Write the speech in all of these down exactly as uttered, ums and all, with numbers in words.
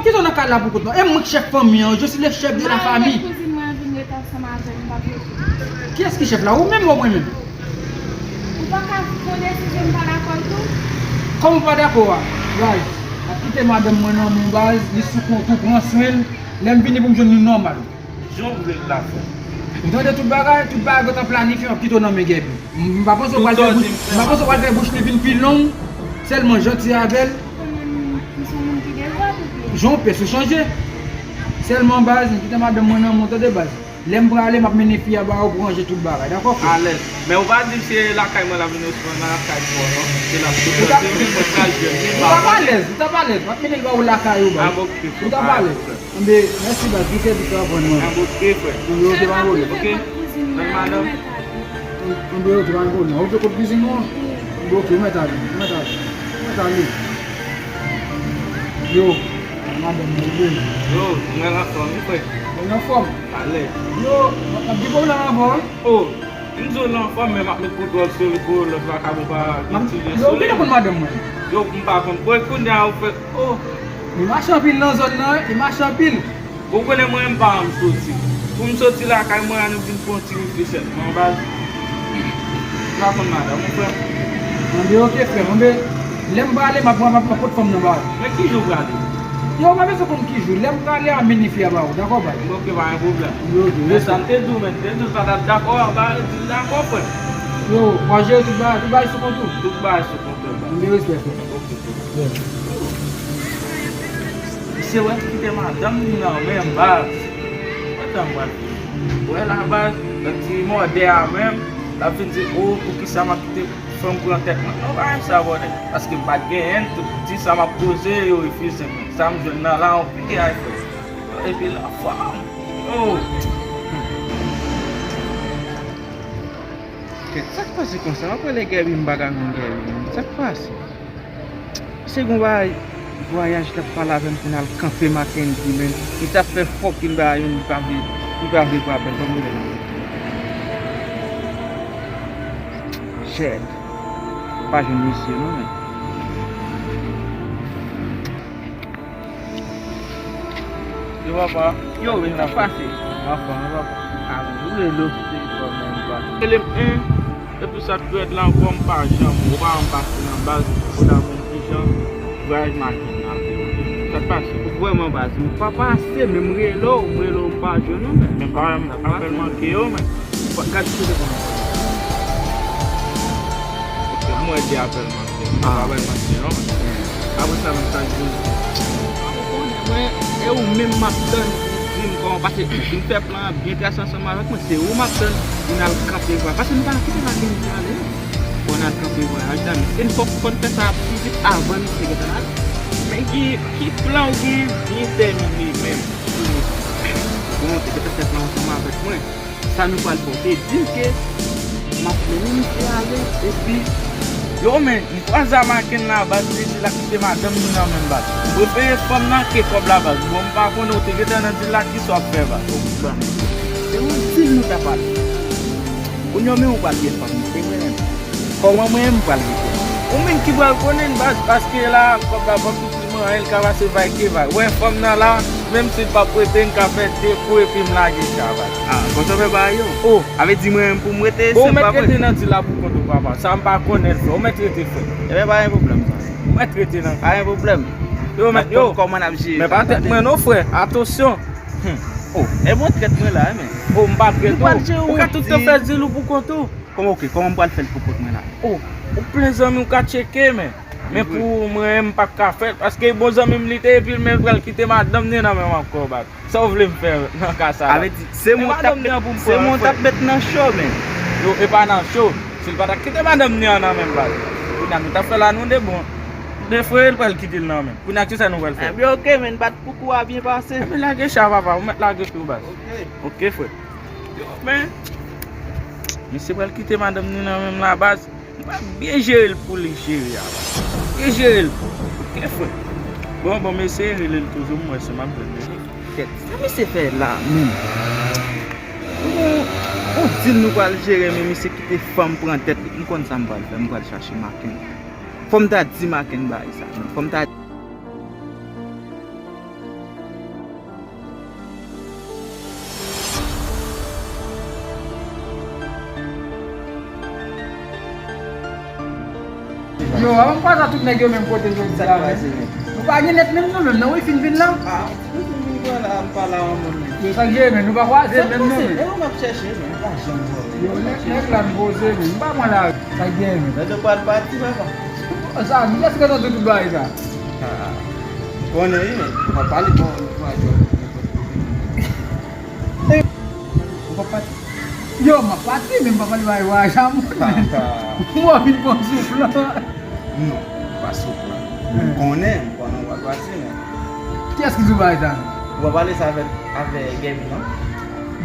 Kite w nan kay la pou kont mwen. E mwen k chèf fanmi an, je suis le chef de la famille. Kouzin mwen an vin ret ansanm avè m, m p ap rete. Kiyès ki chèf la? Ou menm ou mwen menm? Ou pa ka pran desizyon m pa dakò l tou? Kòman w pa dakò a? Baz, ap kite madanm mwen nan men w baz, li sou kont ou, pran swen l. Lè m vini pou m jwenn li nòmal. Jan w vle l la, frè. Ou tande tout bagay, tout bagay gentan planifye, m ap kite w nan men Gaby. M pa panse w pral fè bouch, m pa panse w pral fè bouch li vin pi long, sèlman janti avè l. Ou konnen m, m se yon moun ki gen vòt oubyen? Jan w pès ou chanje. Sèlman baz, m kite madanm mwen nan men w tande baz. Lè m prale, m ap mennen fi a ba ou pou ranje tout bagay, dakò frè? Alèz. Men ou pa di m se lakay mwen l ap vin resevwa nan lakay mwen non. Se l ap sou kote mwen pral jwenn li ba ou. Ou t ap alèz, ou t ap alèz. M ap mennen l ba ou lakay ou baz. Ou t ap alèz. Anben, mèsi baz, pou sèvis ou rann mwen. Anben, oke, frè. Anben, oke, pa gen pwoblèm. Oke? Nan madanm. Anben, oke, pa gen pwoblèm. Ou te kot kouzin mwen? Anben, oke, ou mèt ale, ou mèt ale. Ou mèt ale. Yo, madanm mwen, yo. Yo, mwen anfòm, wi, frè. Mwen anfòm. Alè. Yo, m ap gen pwoblèm avè w, wi. O, m di w l anfòm, men m ap met kontwòl sou li pou lòt vakabon pa gen ti jen sou li. Yo, ou genlè konn madanm mwen? Yo, m pa konn. Bon, kounye a ou fè, o. Li mache anpil nan zòn nan, wi, li mache anpil. Bon, ou konnen mwen, m pa renmen soti. Pou m soti lakay mwen, ann vin pran ti refreshèt mwen, baz. M pa konn madanm ou, frè. Anben, oke, frè m. Anben, lè m prale, m ap, m ap, m ap pot fanm nan ba ou. Men ki jan w prale? Yo, ou pa bezwen konn ki jou. Lè m prale a, mennen fi a ba ou. Dakò, baz? Oke, pa gen pwoblèm. Anben, oke. Men sa m te di w, men, m te di w sa t ap dakò a, ba, di l dakò, frè. Yo, w ap jere tout bagay, tout bagay sou kont ou? Tout bagay sou kont ou, baz. Anben, respè, frè. Oke, frè. Yeah. Misye wè kite madanm li nan men m, baz. Antan m pral wè la, baz, nan ti mòde a menm, l ap vin di, o, poukisa m ap kite fanm pran tèt mwen? Non, pa gen sa, bòdè. Paske m pa t genyen l, tout ti sa m ap poze, yo refize mwen. Sa m jwenn nan la, yon piyay, frè. Epi l anfòm. O! Kèt, sa k pase konsa? M ap rele Gaby, m pa ka jwenn Gaby, menm. Sa k pase? Se gon bagay, vwayaj t ap pale avè m pou n al kanpe Mackendy, men li t ap fè fòk li bagay yo, li pa vle, li pa vle pran apèl, ban m rele l. Shit. Pa jwenn misye non, men. Yo, papa. Yo, men sa k pase? Anfòm, wi, papa. A, men, ou rele w sou telefòn, men, papa. Rele m, en. Epi sa k pi rèd la ankò, m pa janm, ou pa janm pase nan baz pou ta konn kijan vwayaj Mackendy nan te ye. Sa k pase? Vrèman, baz, m pa pase, men m rele w, m rele w, m pa jwenn ou, men. Men pa, m apèl manke yo, men. Gad sou telefòn. Ok, m wè de apèl manke. M pa bay manke, non. Apre sa, menm sa k vin. Ou konnen, mwen, e ou menm m ap tann pou di m kòman pase. Vin fè plan an byen trase ansanm avèk mwen. Se ou m ap tann pou n al kanpe vwayaj. Paske m pa kite Mackendy ale, non. Bon, n al kanpe vwayaj la, men. E n fòk, fò n fè sa pi vit avan misye gentan ale. Men ki, ki plan ou gen byen tèmine menm? Bon, te gentan fè plan ansanm avèk mwen. Sa nou pral fè? Ou te di m ke m ap mennen misye ale, epi yo, men, m kwaze a Mackendy nan baz, li di l ap kite madanm li nan men m baz. M prefere fanm nan ke kòb la baz. Bon, m pa konnen, ou te gentan nan dil la, kisa w ap fè baz? O, ban m. Se yon dil nou t ap pale. Kounye a, men ou pral gen fanm, se mwen menm. Kòman mwen menm m pral gen fanm? Ou menm ki pral konnen baz, paske la, kòb la p ap itil mwen anyen, l ka pase vag ke vag. Wè, fanm nan la, menm si l p ap prete, m ka fè de kou epi m lage chay baz. A, konsa w fè bagay yo? O! A vle di mwen menm pou m rete, se pa vre? Bon, ou mèt rete nan dil la pou kont ou, papa. Sa m pa konnen l fè. Ou mèt rete, frè. Ebyen, pa gen pwoblèm, sa. Ou mèt rete nan. Pa gen pwoblèm. Yo, men, yo. Kòman n ap jere sa? Men pa tèt mwen non, frè. Atansyon. Hmm. O, e mwen trèt mwen la, wi, men. O, m pa trèt ou. Ou ka tout tan fè dil ou pou kont ou. Kòman, ok, kòman m pral fè l pou kont mwen la? O, ou plen zanmi, ou ka tcheke, men. Men pou mwen, m p ap ka fè l, paske bon zanmi m li te, epi l menm pral kite madanm li nan men m ankò, baz. Sa w vle m fè nan ka sa la? A vle di, se mwen t ap met, se mwen t ap met nan cho, men. Yo, e pa nan cho. Si l pa ta kite madanm li an nan men m, baz. Kounye a, nou t ap fè la, nou de bon. De frè, l pral kite l nan men m. Kounye a, kisa nou pral fè? Ebyen, ok, men, bat pou kou a byen pase. Ebyen, lage chay, papa, ou mèt lage tou, baz. Ok. Ok, frè. Yo, men, misye pral kite madanm li nan men m la, baz. M pral byen jere l pou li jere a, baz. Byen jere l pou li. Ok, frè. Bon, bon, m eseye rele l toujou, m wè si m ap jwenn li. Kèt, sa misye fè la menm? Yon, yon dil nou pral jere, men misye kite fanm pran tèt li. M konn sa m pral fè, m pral chache Mackendy. Fò m ta di Mackendy bagay sa, men fò m ta Yo, avan m kwaze tout nèg yo menm kote jodi a, men. Nou pa gen nèt menm nou menm, nan wifi n vin lan. Ah, wifi n vin kwè la, m pa la anmò menm. Yo, sa k jere, men, nou pa kwaze menm nou menm. E ou m ap chèche, men, m pa janm wè w. Yo, nèg, nèg la n poze, men, m pa pran la. Sa k gen, men. Nèg yo pral pati, papa. Sa, m prèske tande tout bagay sa. Ah, m konnen, wi, men. M ap pale, bon, nou pa jwenn. Ou pa pati? Yo, m ap pati, men m pa pale bagay vwayaj a moun. Mwen vin pran souf lan. Non, pa souf lan. M konnen, m konnen w pa pati, men. Kiyès ki di w bagay sa? Ou pa pale sa avèk, avèk Gaby, non?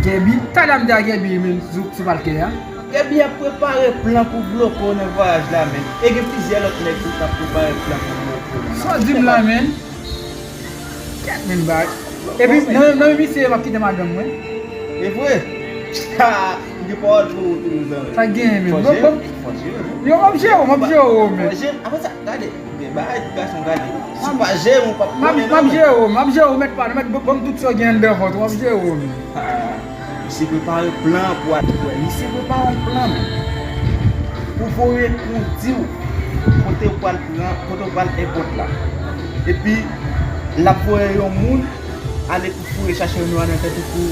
Gaby? Talè a m te a Gaby, men, sou, sou palkè a. Gaby ap prepare plan pou bloke w nan vwayaj la, men. E gen plizyè lòt nèg tou k ap prepare plan pou bloke w nan. Sa w di m la, men? Kèt, men, bay. Epi, nan, nan misye, m ap kite madanm mwen. E vre? Ha! M gen pawòl pou ou tou, zanmi. Sa gen, men? Fò jere, fò jere, non? Yo, m ap jere w, m ap jere w, men. Fò jere, apre sa, gade, gen bagay, gason, gade. Si w pa jere, ou p ap konnen, non, men. M ap jere w, m ap jere w, mèt pa, mèt, ban m tout sa w gen anndan vant ou, m ap jere w, men. Ah, misye prepare plan pou al kwè. Misye prepare yon plan, men. Pou voye pou di w kote w pral pran, kote w pral enpòt la. Epi, l ap voye yon moun ale pou foure chache yon nwa nan tèt ou pou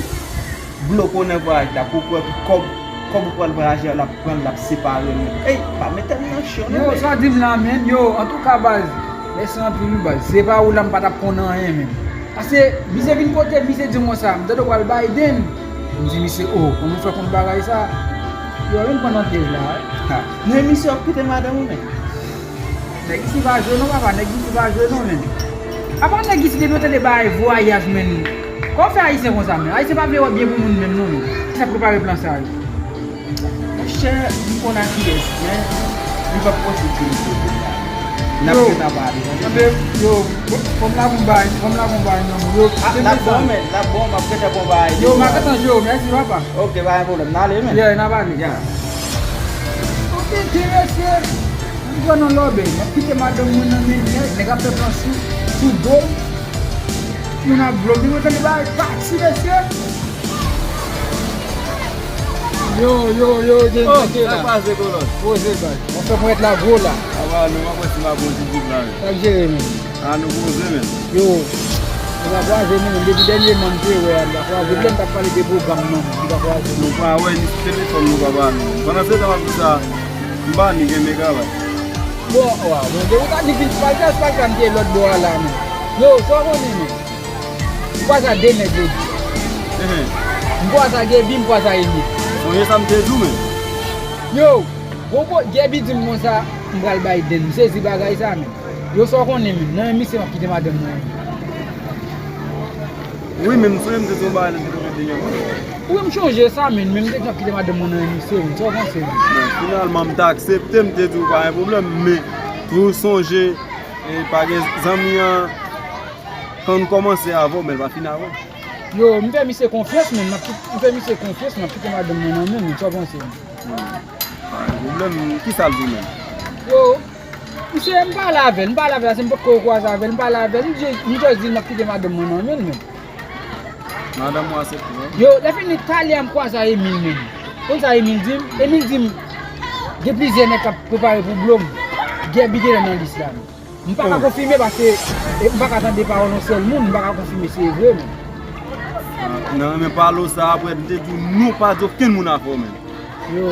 bloke w nan vwayaj la, pou kwè ki kòb, kòb ou pral vwayaje a, l ap pran l, l ap separe nou. Ey, pa mete m nan cho, non, men. Yo, sa w di m la, men, yo, antouka, baz, mèsi anpil, wi, baz. Se pa ou la, m pa t ap konn anyen, men. Paske misye vin kote m, misye di m konsa, m tande w pral Biden. M di misye, o, kòman w fè konn bagay sa? Yo, vin pran nan pyèj la, wi. Ha. Men misye ap kite madanm ou, men. Nèg isi pa jwe non, papa, nèg isi pa jwe non, men. Apa nèg isi depi yo tande bagay vwayaj, men. Kòman fè ayisyen konsa, men? Ayisyen pa vle wè byen pou moun menm non, men. Sa prepare plan sa yo. Monchè, m konn a kiyès, men li p ap pwofite misye kounye a. N ap Yo, ret nan pale, tande? Tande, yo, fò m lage yon bagay, fò m lage yon bagay nan men yo. Ah, l ap bon, men, l ap bon, m ap gentan bon bagay. Yo, m ap gentan jere w, mèsi, papa. Ok, pa gen pwoblèm, n ale, men. Yeah, n ap ale. Yeah. Ok, ti mesye, m pran nan lòbèy, m ap kite madanm mwen nan men nèg, nèg ap fè plan sou, sou do m. Moun ap blo m, li mwen tande bagay pati, mesye. Yo, yo, yo, gen Oh, nèg la. Sa pase, kolòn? Poze, bay. Mwen fè mwen et la gwo la. Apa, nou pa pwè si m ap bon titid la, men. Sa k jere, men? A, nou poze, men. Yo, nou pa kwaze, men, depi dènyèman m te wè a, nou pa kwaze. Lè m t ap pale de pwogram nan, nou pa kwaze. Nou pa wè, ni sou telefòn, nou pa pale. Pandan se tan, m ap di sa, m pa ni gen mega la. Bon, wa, bon, de ou ta di vin, pa l ka, pa l ka m te lòt bò a la, men. Yo, sa w konnen, men? M kwaze a de nèg jodi. Ehe. M kwaze a Gaby, m kwaze a Emile. Sonje sa m te di w, men. Yo, bon, bon, Gaby di m konsa, m pral Biden. M sezi bagay sa, men. Yo, sa w konnen, men. Nan men misye, m ap kite madanm mwen. Wi, men m sonje m te di w bagay nan telefòn dènyèman. Wi, m sonje sa, men. Men m te di m ap kite madanm mwen nan men misye, men. Sa w panse, men? Bon, finalman, m te aksepte, m te di w pa gen pwoblèm, men tou sonje, e, pa gen zanmi an. Kan n kòmanse avè w, men l pa fini avè w. Yo, m fè misye konfyans, men m ap kit-, m fè misye konfyans, m ap kite madanm mwen nan men l, men sa w panse? Hmm. Pa gen pwoblèm, kisa l di w menm? Yo, misye, m pale avè l, m pale avè l, se m potko kwaze avè l, m pale avè l, m di, m just di l m ap kite madanm mwen nan men l, men. Madanm ou aksepte, non? Yo, lè fini, talè a m kwaze a Emil, men. Konn sa Emil di m? Emil di m, gen plizyè nèg k ap prepare pou blo m. Gaby genlè nan lis la, men. M pa ka konfime paske, e, m pa ka tande pawòl yon sèl moun, m pa ka konfime si e vre, men. Ah, nan renmen pale w sa, apre m te di w nou pa di okenn moun afè w, men. Yo,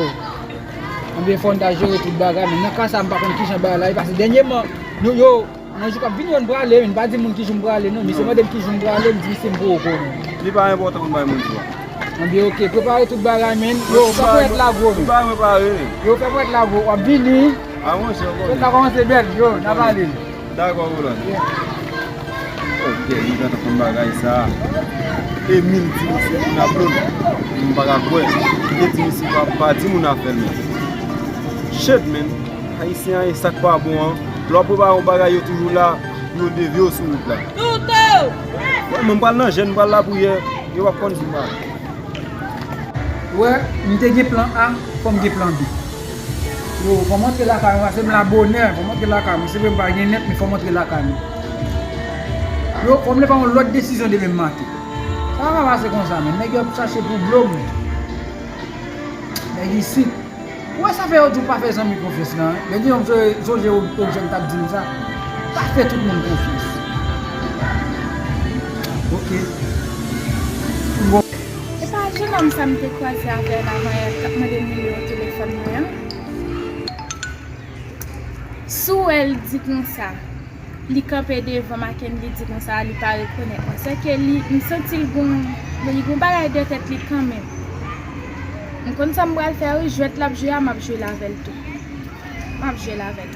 anben fò n ta jere tout bagay, men nan ka sa, m pa konn kijan bagay la ye, paske dènyèman, nou, yo, nan jou k ap vini yo, n prale, men n pa di moun ki jou m prale, non, misye mande m ki jou m prale, m di misye m poko konnen. Li pa enpòtan pou n bay moun jou a. Anben, ok, prepare tout bagay, men. Yo, fè ponyèt la gwo, men. Tout bagay prepare, men. Yo, fè ponyèt la gwo, w ap vini. A, monchè, w konnen. Tout sa kòmanse bèl, yo, n a pale. Dakò, Roland. Ok, nou gentan konn bagay sa. Emil di misye vin ap blo m. M pa ka kwè. Li te di misye pa, pa di moun afè l, men. Shit, men. Ayisyen an, e sa k pa bon an. Lè w ap prepare yon bagay, yo toujou la pou yo devye w sou wout la. Mwen, mwen pral nan jèn, m pral lapriyè, yo p ap konn di m pa. Ou wè, m te gen plan A, fò m gen plan B. Yo, fò m antre lakay mwen, paske m la bonè, fò m antre lakay mwen. Se vre m pa gen nèt, men fò m antre lakay mwen. Yo, fò m vle fè yon lòt desizyon demen maten. Sa pa pase konsa, men. Nèg yo ap chache pou blo m. Nèg isit. Ou wè sa fè yo di w pa fè zanmi konfyans lan, wi. Lè gen yon sonje, sonje yon jèn t ap di m sa. Pa fè tout moun konfyans. Ok. Bon. E pa jennonm sa m te kwaze avè l avanyè k t ap mande m nimewo telefòn mwen an? Si w wè l di konsa, li kanpe devan Mackendy, li di konsa li pa rekonèt mwen. Sèke li, m santi l gon, li gon bagay dèyè tèt li kanmenm. M konn sa m pral fè wi, jwèt l ap jwe a, m ap jwe l avè l tou. M ap jwe l avè l.